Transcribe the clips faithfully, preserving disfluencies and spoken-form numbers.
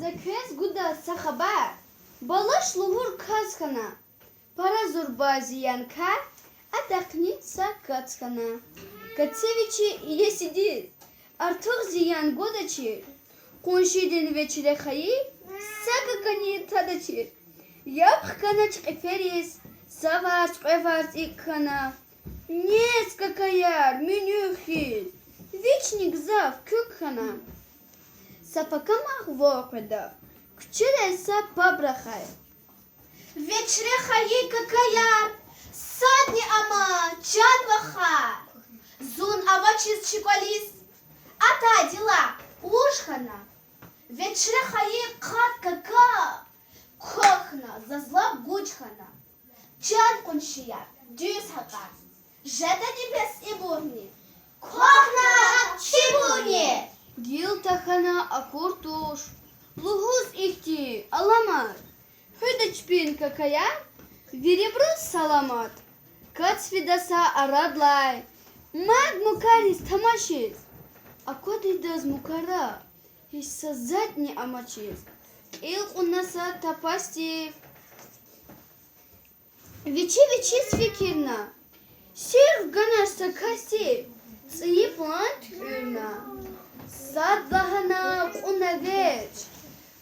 За квез гуда са хабар, Балаш лугьур кас хьана. Пара зурба зиян кар, адахъни са кас хьана. Каци вичи иесидиз артух зиян гудачир, къуншидин вечре хайи са какани тадачир. Яб хканач кьифериз, са варз кьве варз икӀ хьана. Нез, какаяр, муьнуьгъ хьиз, вични гзаф куьк хьана. Са пакамахъ ван къведа, куьчедай са паб рахай. Вечре хайи какаяр, садни ама, чан вахар. Зун авачиз чи кӀвализ, атайдалай уж хьана. Вечре хайи къад кака квахьна, заз лап гуж хьана. Чан къуншияр, дуьз гьакъан, жедани бес ибурни? Квахьна чибурни! Гила тахьана акур туш, лугьуз ихьтин аламат. Хуьда чпин какаяр, вирибуруз саламат. Кац фида са арадлай, мад мукариз тамашиз. Аквада идаз мукара, гьич са затӀни амачиз. Кьил кьуна са тапасдив. Вичи вичиз фикирна, сив ганач са касдив, цӀийи план туькӀуьрна. Сад лагьана кьуна веч,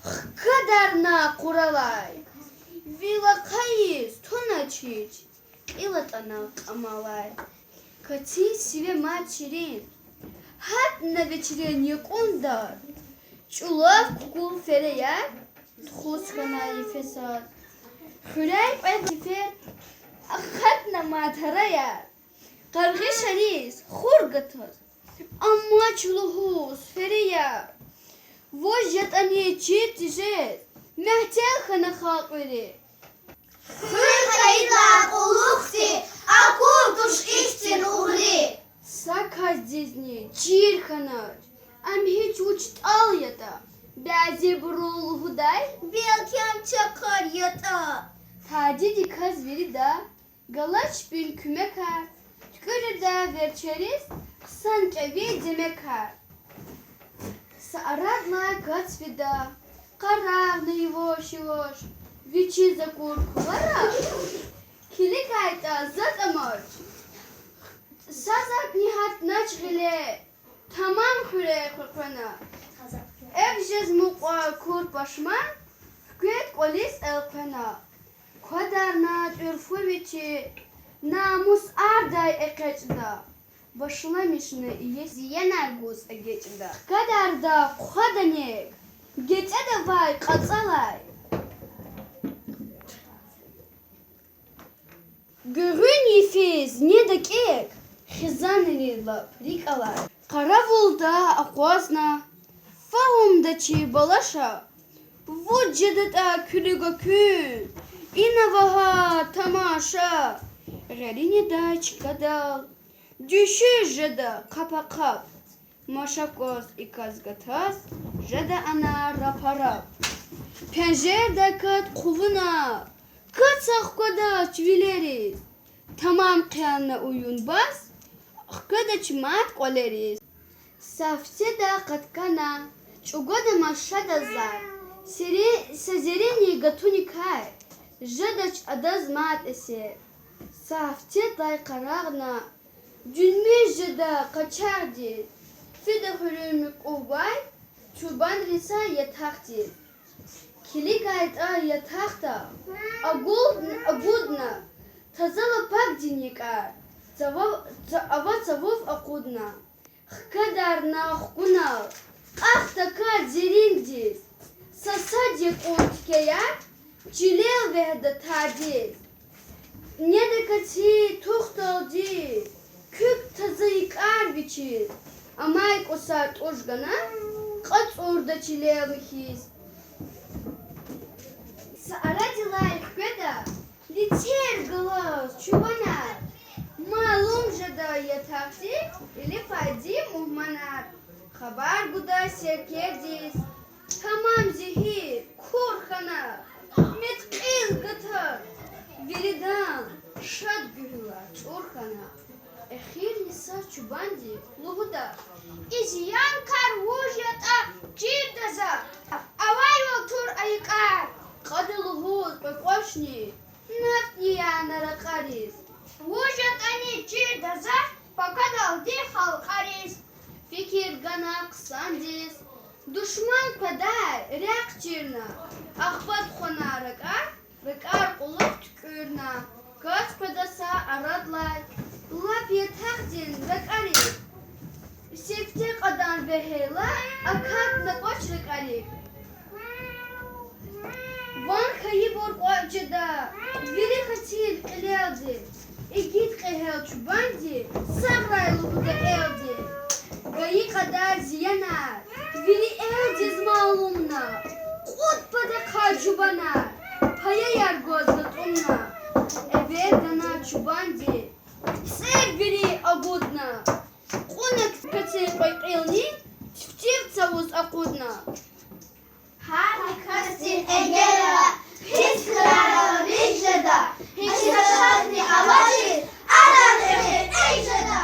хкадарна къуралай. Вил ахъайиз тунач гьич, кьил атӀана кьамалай. Кацин сиве мад ширин гьатна вечрен якӀунда, чӀулав кукӀул фереяр тухуз хьана йифесар. Хуьряй кьвед йифер акъатна мад гьараяр. Къаргъишариз хур гатаз амач лугьуз фереяр. Вуж ятӀани чирди жез, мягьтел хьана халкь вири. Хуьр хьайидалай кьулухъди акур туш ихьтин угъри. Са касдизни чир хьанач, ам гьич вуч тӀал ятӀа. Бязибуру лугьудай, белки ам чакар ятӀа. Тадидиказ вирида галачбин куьмекар, туькӀуьрида верчериз хъсан кӀеви демекар. Са арадилай кац фида, къарагъна яваш-яваш, вичиз акур кулара килигайтӀа затӀ амач. Са затӀни гьатнач гъиле, тамам хуьре къекъвена. Экв жез мукьва кур пашман, хквед кӀвализ элкъвена. Квадарна тӀуьрфу вичи, намус ардай экъечӀда, башламишна иеси зиянар гуз эгечӀда. Хкадарда хъвада нек, гетӀеда вай кьацӀалай. Гуьгъуьн йифиз неда кӀек, хизанрин лап рикӀ алай. Къаравулда акъвазна, фагьумда чи Балаша, вуч жедатӀа куьлуь гакуьн, ина вагьа тамаша. Гъери недай чкадал дуьшуьш жеда къапа-къап. Маша кваз и кас гатаз, жеда ана рапарап. Пенжердай кат хъувуна, кац ахквадач вилериз. Тамам хъелна уюн баз, хкведач мад кӀвалериз. Са гьафтеда къаткана, чӀугвада Машадаз зар. Сери-, са зеррини гатуникай, жедач адаз мад эсер. Са гьафтедилай къарагъна, дуьнмиш жеда къачагъдиз, фида хуьруьн муькув гвай чубанрин са ятахдиз. КилигайтӀа ятахда, агудна, агудна таза лапагдин якӀар, цава-, ца-, ава цавув акъудна. Хкадарна хкунал, кьахда кат зериндиз, са сад якӀун тикеяр чилел вегьда тадиз. Неда каци тухталди куьк таза якӀар вичиз, амай кӀусар тӀуш гана, кьацӀурда чилел михьиз. Са арадилай хкведа лицӀер галаз чубанар, малум жеда ятахди илифайди мугьманар. Хабар гуда серкердиз, тамам зегьир кур хьана, мецел кьил гатар, виридан шад гуьгьуьлар чӀур хьана. Эхирни са чубанди лугьуда: и зиян кар вуж ятӀа чирда за. Авайвал тур айикьар, кьада лугьуз кьве кӀвачни, нафтӀни яна ракьариз. Вуж ятӀани чирда захъ, пакадалди халкьариз. Фикир гана хъсандиз, душман квадай рехъ чирна, ахпа тухвана ракӀар, ракӀар кьулухъ туькӀуьрна, кац къведа са арадлай, лап ятахдин ракӀарик. Сифте кьадан вегьейла, акатна кӀвач ракӀарик. Ван хьайибур кӀватӀ жеда вири хьтин кьилелди, игит кьегьал чубанди сагърай лугьуда элди. Гайи кьадар зиянар вири элдиз малумна, кьуд патахъай чубанар паяяр гваз гатӀумна, эвер гана чубанди, цӀер вири агудна, кьуна кацин кьве кьилни цифтив цавуз акъудна. Гьар касдин эгер пис крарал рикӀ жеда, гьич са шадни авачиз адан эхир экв жеда.